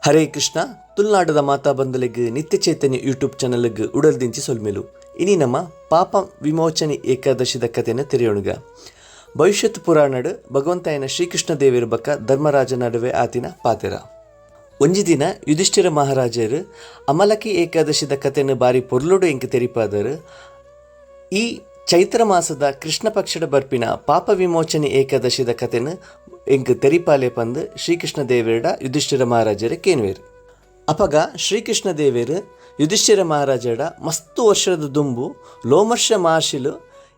Hare Krishna ತುಳುನಾಡದ ಮಾತಾ ಬಂಧುಲೆಗ್ ನಿತ್ಯ ಚೈತನ್ಯ YouTube ಚಾನಲ್ಗ್ ಉಡಲ್ದಿಂಚಿ ಸೊಲ್ಮೆಲು. ಇನಿ ನಮ್ಮ ಪಾಪ ವಿಮೋಚನೆ ಏಕಾದಶಿದ ಕಥೆನ ತೆರೆಯೋಣಗ. ಭವಿಷ್ಯತ್ ಪುರಾಣಡ್ ಭಗವಂತಾಯನ ಶ್ರೀಕೃಷ್ಣ ದೇವೆರ್ ಬಕ್ಕ ಧರ್ಮರಾಜ ನಡುವೆ ಆತಿನ ಪಾತೆರ. ಒಂಜಿ ದಿನ ಯುಧಿಷ್ಠಿರ ಮಹಾರಾಜರು ಅಮಲಕಿ ಏಕಾದಶಿದ ಕಥೆನ ಬಾರಿ ಪೊರ್ಲುಡು ಎಂಕ್ ತೆರಿಪಾದರು. ಈ ಚೈತ್ರ ಮಾಸದ ಕೃಷ್ಣ ಪಕ್ಷದ ಬರ್ಪಿನ ಪಾಪ ವಿಮೋಚನೆ ಏಕಾದಶಿದ ಕಥೆನ ಎಂಕ್ ತೆರಿಪಾಲೆ ಪಂದ್ ಶ್ರೀಕೃಷ್ಣ ದೇವೆರ್ಡ ಯುಧಿಷ್ಠಿರ ಮಹಾರಾಜರು ಕೇನ್ವೇರು. ಅಪಗ ಶ್ರೀಕೃಷ್ಣ ದೇವೆರ್ ಯುಧಿಷ್ಠಿರ ಮಹಾರಾಜಡ ಮಸ್ತ್ ವರ್ಷದ ದುಂಬು ಲೋಮರ್ಷ ಮಹರ್ಷಿಲು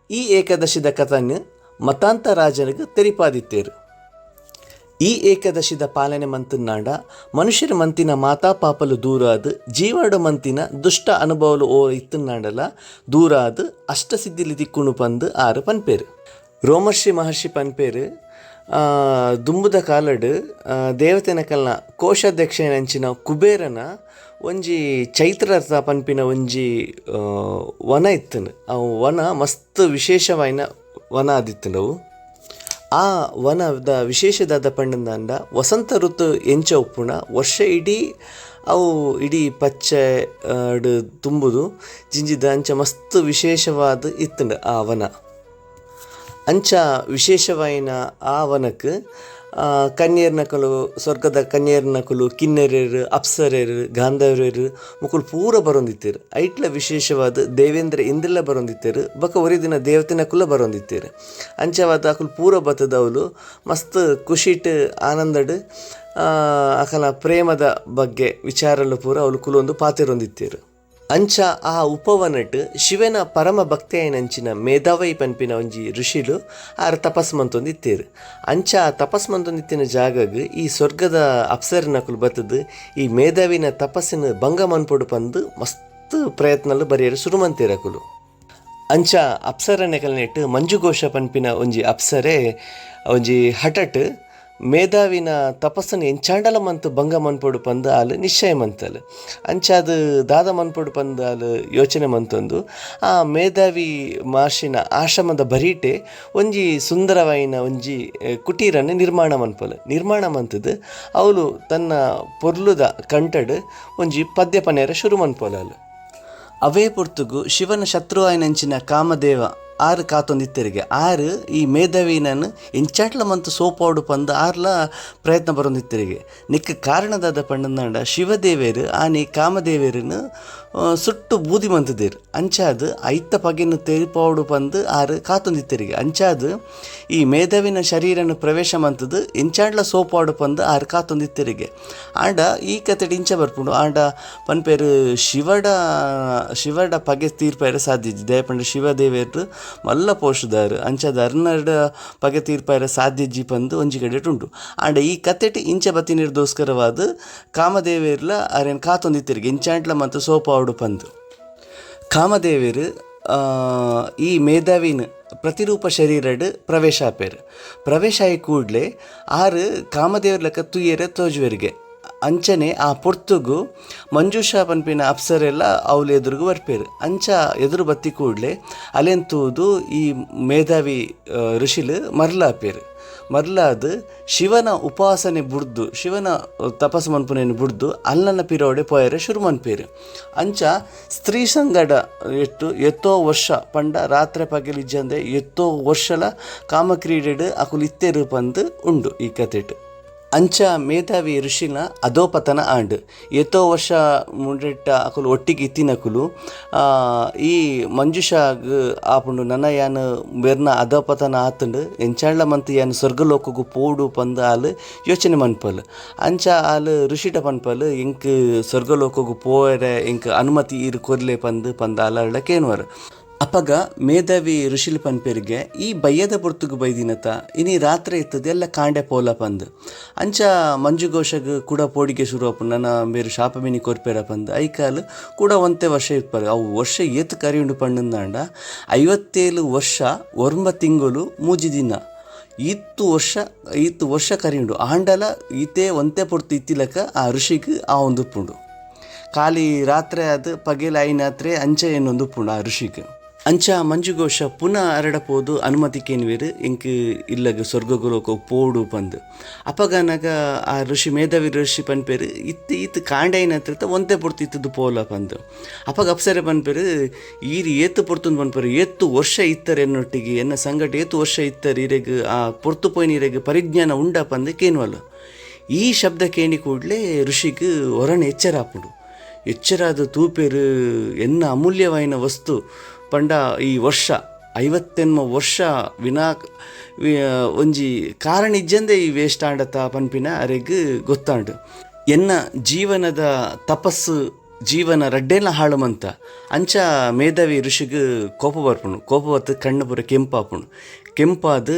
ಈ ಏಕಾದಶಿದ ಕಥೆನ್ ಮತಾಂತ ರಾಜನಿಗೆ ತೆರಿಪಾದಿತ್ತೇರು. ಈ ಏಕಾದಶಿದ ಪಾಲನೆ ಮಂತನ್ನಾಂಡ ಮನುಷ್ಯರ ಮಂತಿನ ಮಾತಾ ಪಾಪಲು ದೂರಾದ ಜೀವಡ ಮಂತಿನ ದುಷ್ಟ ಅನುಭವಲು ಓ ಇತ್ತನ್ನಾಂಡಲ ದೂರಾದ ಅಷ್ಟಸಿದ್ಧಿಲಿ ತಿಕ್ಕುಣು ಪಂದು ಆರು ಪನ್ಪೇರು. ರೋಮರ್ಷಿ ಮಹರ್ಷಿ ಪನ್ಪೇರು, ದುಂಬುದ ಕಾಲಡ್ ದೇವತೆನ ಕಲ್ನ ಕೋಶಾಧ್ಯಕ್ಷನಂಚಿನ ಕುಬೇರನ ಒಂಜಿ ಚೈತ್ರರಥ ಪನ್ಪಿನ ಒಂಜಿ ವನ ಇತ್ತನು. ಆ ವನ ಮಸ್ತ್ ವಿಶೇಷವಾಯಿನ ವನ ಆದಿತ್ತನವು. ಆ ವನದ ವಿಶೇಷದಾದ ಪಂಡಂದಾಂಡ ವಸಂತ ಋತು ಎಂಚ ಉಪ್ಪುಣ ವರ್ಷ ಇಡೀ ಅವು ಇಡೀ ಪಚ್ಚೆ ತುಂಬುದು ಜಿಂಜಿದ ಅಂಚ ಮಸ್ತ್ ವಿಶೇಷವಾದ ಇತ್ತಂಡು ಆ ವನ. ಅಂಚ ವಿಶೇಷವಾಯಿನ ಆ ವನಕ್ಕೆ ಕನ್ಯರ್ನಕುಲು, ಸ್ವರ್ಗದ ಕನ್ಯರ್ನಕುಲು, ಕಿನ್ನರೆರು, ಅಪ್ಸರೆರು, ಗಾಂಧರ್ವರು ಮುಕುಲು ಪೂರ ಬರೊಂದಿತ್ತೇರು. ಐಟ್ಲ ವಿಶೇಷವಾದ ದೇವೇಂದ್ರ ಇಂದ್ರಲ ಬರೊಂದಿತ್ತೇರು, ಬೊಕ ಒರಿ ದಿನ ದೇವತೆನಕುಲ ಬರೊಂದಿತ್ತೇರು. ಅಂಚವಾದ ಅಕುಲು ಪೂರ ಬತ್ತದವಲು ಮಸ್ತ್ ಖುಷಿಟ್ ಆನಂದಡ್ ಅಕಲ ಪ್ರೇಮದ ಬಗ್ಗೆ ವಿಚಾರಲು ಪೂರ ಅವಳು ಕುಲೊಂದು ಪಾತೆರೊಂದಿತ್ತೇರು. ಅಂಚ ಆ ಉಪವನಟ್ ಶಿವನ ಪರಮ ಭಕ್ತಿಯನಂಚಿನ ಮೇಧಾವೈ ಪನ್ಪಿನ ಒಂಜಿ ಋಷಿಲು ಆರ್ ತಪಸ್ ಮಂತೊಂದಿತ್ತೇರು. ಅಂಚ ಆ ತಪಸ್ ಮಂತೊಂದಿತ್ತಿನ ಜಾಗಗ್ ಈ ಸ್ವರ್ಗದ ಅಪ್ಸರನಕುಲು ಬತ್ತದು ಈ ಮೇಧಾವಿನ ತಪಸ್ಸಿನ ಭಂಗ ಮನ್ಪೊಡು ಪಂದು ಮಸ್ತ್ ಪ್ರಯತ್ನಲು ಬರೆಯರು ಶುರು ಮಂತೇರು ಅಕುಲು. ಅಂಚ ಅಪ್ಸರನೆಕಲ್ನೆಟ್ ಮಂಜುಘೋಷ ಪನ್ಪಿನ ಒಂಜಿ ಅಪ್ಸರೆ ಒಂಜಿ ಹಠಟ್ ಮೇಧಾವಿನ ತಪಸ್ಸನ್ನು ಎಂಚಾಂಡಲ ಮಂತು ಭಂಗ ಮನ್ಪೊಡು ಪಂದು ಆಲು ನಿಶ್ಚಯ ಮಂತಲು. ಅಂಚಾದ ದಾದ ಮನ್ಪೊಡು ಪಂದು ಆಲು ಯೋಚನೆ ಮಂತೊಂದು ಆ ಮೇಧಾವಿ ಮಹರ್ಷಿನ ಆಶ್ರಮದ ಬರೀಟೆ ಒಂಜಿ ಸುಂದರವಾಯಿನ ಒಂಜಿ ಕುಟೀರನ್ನು ನಿರ್ಮಾಣ ಮನ್ಪಲು. ನಿರ್ಮಾಣ ಮಂತದ್ದು ಅವಳು ತನ್ನ ಪೊರ್ಲುದ ಕಂಠಡ್ ಒಂಜಿ ಪದ್ಯ ಪನೇರ ಶುರು ಮನ್ಪೊಲಾಲು. ಅವೇ ಪೊರ್ತುಗು ಶಿವನ ಶತ್ರುವಾಯಿನಂಚಿನ ಕಾಮದೇವ ಆರು ಕಾತೊಂದಿತ್ತೆರಿಗೆ ಆರು ಈ ಮೇಧಾವಿನನ್ನು ಎಂಚಾಟ್ಲ ಮಂತು ಸೋಪಾಡು ಪಂದು ಆರ್ಲ ಪ್ರಯತ್ನ ಬರೊಂದಿತ್ತೆರಿಗೆ. ನಿಕ್ಕ ಕಾರಣದಾದ ಪಂಡಂದಾಂಡ ಶಿವದೇವೇರು ಆನಿ ಕಾಮದೇವೇರನ್ನು ಸುಟ್ಟು ಬೂದಿ ಮಂತದೇರು. ಅಂಚಾದ್ ಐತ ಪಗೆನು ತೆರಿಪಾಡು ಪಂದು ಆರು ಕಾತೊಂದಿತ್ತೆರಿಗೆ. ಅಂಚಾದ್ ಈ ಮೇಧಾವಿನ ಶರೀರನ್ನು ಪ್ರವೇಶ ಮಂತದ್ದು ಎಂಚಾಡ್ಲ ಸೋಪಾಡು ಪಂದು ಆರು ಕಾತೊಂದಿತ್ತೆರಿಗೆ. ಆಂಡ ಈ ಕತೆಡ್ ಇಂಚ ಬರ್ಪುಂಡು. ಆಂಡ ಪನ್ಪೇರು ಶಿವಡ ಶಿವಡ ಪಗೆ ತೀರ್ಪೇರ ಸಾಧ್ಯ ಇಜ್ಜಿ. ದಯಪಂಡ ಶಿವದೇವೇರು ಮಲ್ಲ ಪೋಷುದಾರು ಅಂಚಾದ ಅರ್ನಡ ಪಗೆ ತೀರ್ಪೇರ ಸಾಧ್ಯ ಇಜ್ಜಿ ಪಂದು ಒಂಜಿ ಕಡೆಟ್ ಉಂಟು. ಆಂಡ ಈ ಕತೆಟ್ ಇಂಚ ಬತ್ತಿ ನಿರ್ದೋಸ್ಕರವಾದ ಕಾಮದೇವೇರ್ಲ ಅರೇನ್ ಕಾತೊಂದಿತ್ತೆರಿಗೆ ಎಂಚಾಂಟ್ಲ ಮತ್ತು ಸೋಪಾವಡು ಪಂದು. ಕಾಮದೇವೇರು ಈ ಮೇಧಾವಿನ ಪ್ರತಿರೂಪ ಶರೀರಡ್ ಪ್ರವೇಶ ಆಪೇರು. ಪ್ರವೇಶ ಆಯಿ ಕೂಡ್ಲೆ ಆರು ಕಾಮದೇವ್ರ ಲೆಕ್ಕ ತುಯ್ಯರೆ ತೋಜುವೆರಿಗೆ. ಅಂಚನೆ ಆ ಪೊರ್ತುಗು ಮಂಜೂಷ ಪನ್ಪಿನ ಅಪ್ಸರೆಲ್ಲ ಅವ್ಲು ಎದುರುಗು ಬರ್ಪೇರು. ಅಂಚ ಎದುರು ಬತ್ತಿ ಕೂಡ್ಲೆ ಅಲೆನ್ ತೂದು ಈ ಮೇಧಾವಿ ಋಷಿಲು ಮರ್ಲಾಪೇರು. ಮರ್ಲಾದ್ ಶಿವನ ಉಪಾಸನೆ ಬುಡ್ದು ಶಿವನ ತಪಸ್ ಮನ್ಪುನೇನು ಬುಡ್ದು ಅಲ್ಲನ ಪಿರೋಡೆ ಪೋಯರೆ ಶುರು ಮನ್ಪೇರು. ಅಂಚ ಸ್ತ್ರೀ ಸಂಗಡ ಎಟ್ಟು ಎತ್ತೋ ವರ್ಷ ಪಂಡ ರಾತ್ರಿ ಪಗೆಲ್ ಇಜ್ಜಂದೆ ಎತ್ತೋ ವರ್ಷಲ ಕಾಮಕ್ರೀಡೆಡ್ ಅಕುಲು ಇತ್ತೆರು ಪಂದು ಉಂಡು ಈ ಕತೆಟ್. ಅಂಚ ಮೇಧಾವಿ ಋಷಿನ ಅಧೋಪತನ ಆಂಡ್. ಏತೋ ವರ್ಷ ಮುಂಡೆಟ್ಟ ಅಕುಲು ಒಟ್ಟಿಗೆ ಇತ್ತಿನಕುಲು ಈ ಮಂಜುಷಾಗ್ ಆಪುಂಡು ನನ ಯಾನ್ ಬೆರ್ನ ಅಧೋಪತನ ಆತುಂಡು ಎಂಚಾಂಡ್ಲ ಮಂತ್ ಯಾನ್ ಸ್ವರ್ಗಲೋಕಗು ಪೋಡು ಪಂದು ಆಲ್ ಯೋಚನೆ ಮನ್ಪಲ್. ಅಂಚ ಆಲ್ ಋಷಿಟ ಪನ್ಪಲ್ ಎಂಕ್ ಸ್ವರ್ಗಲೋಕಗು ಪೋಯರೆ ಎಂಕ್ ಅನುಮತಿ ಈರ್ ಕೊರ್ಲೆ ಪಂದು ಪಂದು ಆಲ್ ಅಳ್ಳ ಕೇನುವರು. ಅಪಗ ಮೇಧಾವಿ ಋಷಿಲು ಪನ್ಪೆರಿಗೆ ಈ ಬಯ್ಯದ ಪೊರ್ತುಗು ಬೈದಿನತ ಇನಿ ರಾತ್ರಿ ಇತ್ತದ ಎಲ್ಲ ಕಾಂಡೆ ಪೋಲ ಪಂದು. ಅಂಚ ಮಂಜುಘೋಷಗ್ ಕೂಡ ಪೋಡಿಗೆ ಶುರು ಆಪುಂಡು ನನ ಬೇರು ಶಾಪ ಮಿನಿ ಕೊರ್ಪೇರ ಪಂದು. ಐಕಾಲ್ ಕೂಡ ಒಂತೆ ವರ್ಷ ಇತ್ಪರ್ ಅವು ವರ್ಷ ಏತ್ ಕರಿಯುಂಡು ಪಂಡಂದಾಂಡ 57 ವರ್ಷ 9 ತಿಂಗಳು 3 ದಿನ ಈತ್ ವರ್ಷ ಈತ್ ವರ್ಷ ಕರಿಯುಂಡು. ಆಂಡಲ ಈತೇ ಒಂತೆ ಪೊರ್ತು ಇತ್ತಿಲಕ ಆ ಋಷಿಗ್ ಆ ಒಂದು ಉಪ್ಪುಂಡು. ಖಾಲಿ ರಾತ್ರಿ ಅದು ಪಗೆಲ್ ಐನಾತ್ರೆ ಅಂಚ ಏನೊಂದು ಉಪ್ಪುಂಡು ಆ ಋಷಿಗ್. ಅಂಚ ಮಂಜುಘೋಷ ಪುನಃ ಅರಡ ಪೋದು ಅನುಮತಿ ಕೇನ್ವೇರು ಎಂಕ್ ಇಲ್ಲಗ ಸ್ವರ್ಗಗುಲೋಕ ಪೋಡು ಪಂದ್. ಅಪಗನಗ ಆ ಋಷಿ ಮೇಧಾವಿ ಋಷಿ ಪನ್ಪೇರು ಇತ್ತು ಇತ್ತು ಕಾಂಡೈನ ಹತ್ರ ಒಂತೆ ಪೊರ್ತು ಇತ್ತದು ಪೋಲ ಪಂದ್. ಅಪಗ ಅಪ್ಸರೆ ಪನ್ಪೇರು ಈರು ಏತು ಪೊರ್ತುಂದು ಪನ್ಪೇರು ಏತು ವರ್ಷ ಇತ್ತರ್ ಎನ್ನೊಟ್ಟಿಗೆ ಎನ್ನ ಸಂಗಟ ಏತು ವರ್ಷ ಇತ್ತರ್ ಇರೆಗ್ ಆ ಪೊರ್ತು ಪೋಯಿನ ಇರೆಗ್ ಪರಿಜ್ಞಾನ ಉಂಡ ಪಂದ್ ಕೇನ್ವಲ್ಲ. ಈ ಶಬ್ದ ಕೇಣಿ ಕೂಡಲೇ ಋಷಿಗೆ ಹೊರಣ ಎಚ್ಚರ ಆಪುಂಡು. ಎಚ್ಚರಾದ ತೂಪೇರು ಎನ್ನ ಅಮೂಲ್ಯವಾಯಿನ ವಸ್ತು ಪಂಡ ಈ ವರ್ಷ 58 ವರ್ಷ ವಿನಾ ಒಂಜಿ ಕಾರಣ ಇಜ್ಜಂದೆ ಈ ವೇಸ್ಟ್ ಆಂಡತ ಪನ್ಪಿನ ಅರೆಗ್ ಗೊತ್ತಾಂಡು. ಎನ್ನ ಜೀವನದ ತಪಸ್ಸು ಜೀವನ ರಡ್ಡೇನ ಹಾಳು ಮಂತ ಅಂಚ ಮೇಧಾವಿ ಋಷಿಗೆ ಕೋಪ ಬರ್ಪುಂಡು. ಕೋಪ ಬತ್ತು ಕಣ್ಣು ಪೂರ ಕೆಂಪಾಪುಂಡು. ಕೆಂಪಾದ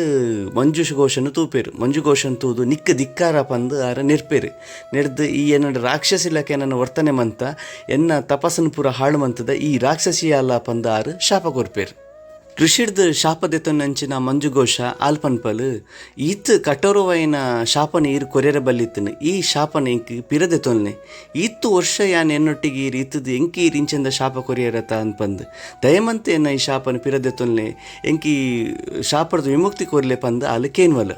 ಮಂಜುಘೋಷನು ತೂಪೇರು. ಮಂಜುಘೋಷನ್ ತೂದು ನಿಕ್ಕ ದಿಕ್ಕಾರ ಪಂದು ಆರ ನೆರ್ಪೇರು. ನೆರ್ದು ಈ ಎನ್ನ ರಾಕ್ಷಸಿ ಲಕ ನನ್ನ ವರ್ತನೆ ಮಂತ ಎನ್ನ ತಪಸ್ಸನ್ನು ಪೂರ ಹಾಳು ಮಂತದ ಈ ರಾಕ್ಷಸಿ ಅಲ್ಲ ಪಂದು ಆರು ಶಾಪ ಕೊರ್ಪೇರು. ಋಷಿರ್ದು ಶಾಪದೆತೊನ್ನಂಚಿನ ಮಂಜುಘೋಷ ಆಲ್ಪನ್ಪಲ್ ಈತ್ ಕಠೋರವಾಯಿನ ಶಾಪನ ಈರು ಕೊರೆರ ಬಲ್ಲಿತ್ತನು ಈ ಶಾಪನ ಎಂಕ್ ಪಿರದೆತೊನ್ನೆ ಈತ್ತು ವರ್ಷ ಯಾನ್ ಎನ್ನೊಟ್ಟಿಗೆ ಈರು ಇತ್ತದು ಎಂಕಿ ಈರು ಇಂಚಂದ ಶಾಪ ಕೊರಿಯರತ ಅನ್ಪಂದು ದಯಮಂತೆ ಎನ್ನ ಈ ಶಾಪನ ಪಿರದೆತೊನ್ನೆ ಎಂಕಿ ಶಾಪದ ವಿಮುಕ್ತಿ ಕೊರ್ಲೆ ಪಂದು ಆಲು ಕೇನ್ವಲ್.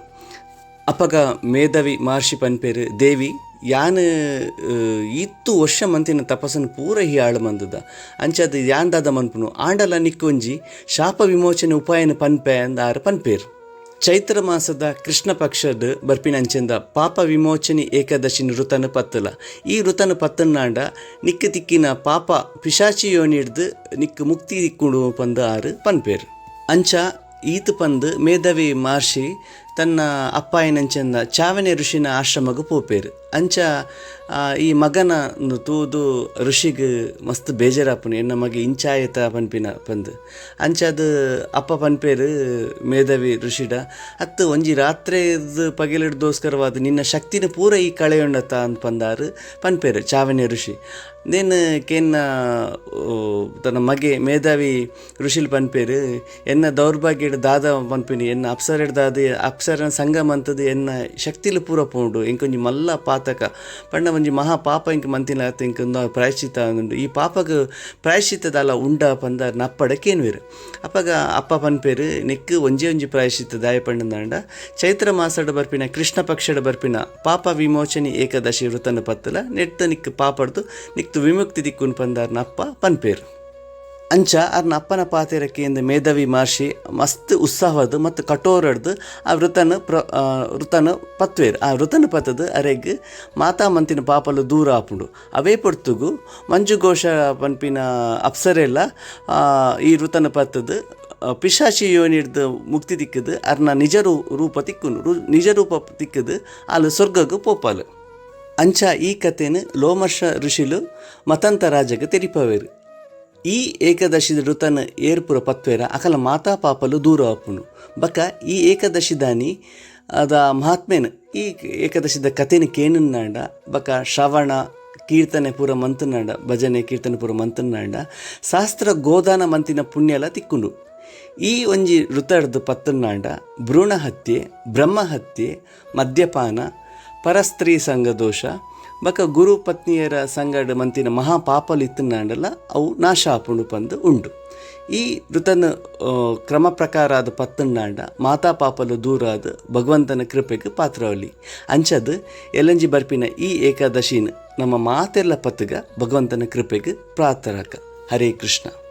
ಅಪಗ ಮೇಧಾವಿ ಮಹರ್ಷಿ ಪನ್ಪೇರು ದೇವಿ ಯಾನ್ ಈತ್ತು ವರ್ಷ ಮಂತಿನ ತಪಸ್ಸನ್ನು ಪೂರ ಈ ಆಳು ಮಂದದ ಅಂಚದ ಯಾನ್ ದಾದ ಮನ್ಪುನು ಆಂಡಲ ನಿಕ್ಕೊಂಜಿ ಶಾಪ ವಿಮೋಚನೆ ಉಪಾಯನ ಪನ್ಪೆ ಅಂದ ಆರು ಪನ್ಪೇರು. ಚೈತ್ರ ಮಾಸದ ಕೃಷ್ಣ ಪಕ್ಷದ ಬರ್ಪಿನ ಅಂಚೆಂದ ಪಾಪ ವಿಮೋಚನೆ ಏಕಾದಶಿ ಋತನ ಪತ್ತಲ. ಈ ಋತನ ಪತ್ತನಾಂಡ ನಿಕ್ಕ ತಿಕ್ಕಿನ ಪಾಪ ಪಿಶಾಚಿ ಯೋನಿಡ್ದು ನಿಕ್ಕ ಮುಕ್ತಿ ತಿಕ್කුಡು ಪಂದ ಆರು ಪನ್ಪೇರು. ಅಂಚ ಈತು ಪಂದು ಮೇಧಾವಿ ಮಹರ್ಷಿ ತನ್ನ ಅಪ್ಪಾಯನಂಚಂದ ಚಾವನೆ ಋಷಿನ ಆಶ್ರಮಕ್ಕೆ ಪೋಪೇರು. ಅಂಚ ಈ ಮಗನ ತೂದು ಋಷಿಗೆ ಮಸ್ತ್ ಬೇಜಾರಾಪುನು ಎನ್ನ ಮಗೆ ಇಂಚಾಯತ ಪನ್ಪಿನ ಪಂದು. ಅಂಚ ಅದು ಅಪ್ಪ ಪನ್ಪೇರು ಮೇಧಾವಿ ಋಷಿಡ ಅತ್ತು ಒಂಜಿ ರಾತ್ರಿದು ಪಗೆಲಿಡ್ದೋಸ್ಕರವಾದ ನಿನ್ನ ಶಕ್ತಿನ ಪೂರ ಈ ಕಳೆಯೊಂಡತ ಅಂತ ಪಂದಾರು ಪನ್ಪೇರು ಚಾವನೆ ಋಷಿ. ದೇನ್ ಕೇನ್ನ ತನ್ನ ಮಗೆ ಮೇಧಾವಿ ಋಷಿಲ್ ಪನ್ಪೇರು ಎನ್ನ ದೌರ್ಭಾಗ್ಯಡ್ ದಾದ ಪನ್ಪಿನಿ ಎನ್ನ ಅಪ್ಸರೆಡ್ ದಾದ ಅಪ್ಸರನ ಸಂಗಮ ಅಂತದು ಎನ್ನ ಶಕ್ತಿಲು ಪೂರ ಪೋಂಡು ಎಂಕೊಂಜಿ ಮಲ್ಲ ಪಾತಕ ಪಂಡ ಒಂಜಿ ಮಹಾ ಪಾಪ ಇಂಕ ಮಂತಿನ ಇಂಕೊಂದು ಪ್ರಾಯಶ್ಚಿತ್ತ ಉಂಡು ಈ ಪಾಪಗ ಪ್ರಾಯಶ್ಚಿತ್ತದಲ್ಲ ಉಂಡ ಪಂದ ನಪ್ಪಡ ಕೇನ್ವೇರು. ಅಪ್ಪಗ ಅಪ್ಪ ಪನ್ಪೇರು ನೆಕ್ಕು ಒಂಜೇ ಒಂಜಿ ಪ್ರಾಯಶ್ಚಿತ್ತ ದಾಯ ಪಂಡಂದಾಂಡ ಚೈತ್ರ ಮಾಸಡ್ ಬರ್ಪಿನ ಕೃಷ್ಣ ಪಕ್ಷಡ್ ಬರ್ಪಿನ ಪಾಪ ವಿಮೋಚನೆ ಏಕಾದಶಿ ವೃತನ ಪತ್ತಲ ನೆಟ್ಟ ನಿಕ್ಕು ಪಾಪಡ್ದು ನಿಕ್ತು ವಿಮುಕ್ತಿ ದಿಕ್ಕುನ್ ಪಂದಾರ್ನ ಅಪ್ಪ ಪನ್ಪೇರು. ಅಂಚ ಅರ್ನ ಅಪ್ಪನ ಪಾತೆರಕ್ಕೆ ಮೇಧಾವಿ ಮಹರ್ಷಿ ಮಸ್ತ್ ಉತ್ಸಾಹದ ಮತ್ತು ಕಠೋರಡ್ದು ಆ ವೃತನ ವೃತನ ಪತ್ವೇರು. ಆ ವೃತನ ಪತ್ತದು ಅರೆಗ್ ಮಾತಾ ಮಂತಿನ ಪಾಪಲು ದೂರ ಆಪುಂಡು. ಅವೇ ಪೊರ್ತುಗು ಮಂಜುಘೋಷ ಪನ್ಪಿನ ಅಪ್ಸರೆಲ್ಲ ಈ ವೃತನ ಪತ್ತದು ಪಿಶಾಚಿ ಯೋನಿಡ್ದು ಮುಕ್ತಿ ತಿಕ್ಕದು ಅರ್ನ ನಿಜ ರೂಪ ತಿಕ್ಕುನು ನಿಜ ರೂಪ ತಿಕ್ಕದು ಅಲ್ಲಿ ಸ್ವರ್ಗಕ್ಕೆ ಪೋಪಾಲು. ಅಂಚ ಈ ಕಥೆನು ಲೋಮರ್ಷ ಋಷಿಲು ಮತಂತ ರಾಜಗೆ ತೆರಿಪವೇರು. ಈ ಏಕಾದಶಿದ ಋತನ ಏರ್ಪುರ ಪತ್ವೇರ ಅಕಲ ಮಾತಾ ಪಾಪಲು ದೂರ ಆಪುಂಡು. ಬಕ ಈ ಏಕಾದಶಿ ದಾನಿ ಅದ ಮಹಾತ್ಮೇನು ಈ ಏಕಾದಶಿದ ಕಥೆನ ಕೇನನ್ನಾಂಡ ಬಕ ಶ್ರವಣ ಕೀರ್ತನೆ ಪೂರ ಮಂತನಾಂಡ ಭಜನೆ ಕೀರ್ತನೆ ಪೂರ ಮಂತನಾಂಡ ಶಾಸ್ತ್ರ ಗೋದಾನ ಮಂತಿನ ಪುಣ್ಯಲ ತಿಕ್ಕುಂಡು. ಈ ಒಂಜಿ ಋತಡ್ದು ಪತ್ತನಾಂಡ ಭ್ರೂಣ ಹತ್ಯೆ ಬ್ರಹ್ಮ ಹತ್ಯೆ ಮದ್ಯಪಾನ ಪರಸ್ತ್ರೀ ಸಂಘ ದೋಷ ಬಕ ಗುರು ಪತ್ನಿಯರ ಸಂಗಡ ಮಂತಿನ ಮಹಾಪಾಪಲು ಇತ್ತನಾಂಡಲ ಅವು ನಾಶ ಆಪುಂಡು ಪಂದು ಉಂಡು. ಈ ಋತನ ಕ್ರಮ ಪ್ರಕಾರ ಆದ ಪತ್ತನಾಂಡ ಮಾತಾ ಪಾಪಲು ದೂರ ಆದ ಭಗವಂತನ ಕೃಪೆಗೆ ಪಾತ್ರವಲ್ಲಿ. ಅಂಚದು ಎಲ್ಲಂಜಿ ಬರ್ಪಿನ ಈ ಏಕಾದಶಿನ ನಮ್ಮ ಮಾತೆಲ್ಲ ಪತ್ತುಗ ಭಗವಂತನ ಕೃಪೆಗೆ ಪ್ರಾರ್ಥರಾಕ. ಹರೇ ಕೃಷ್ಣ.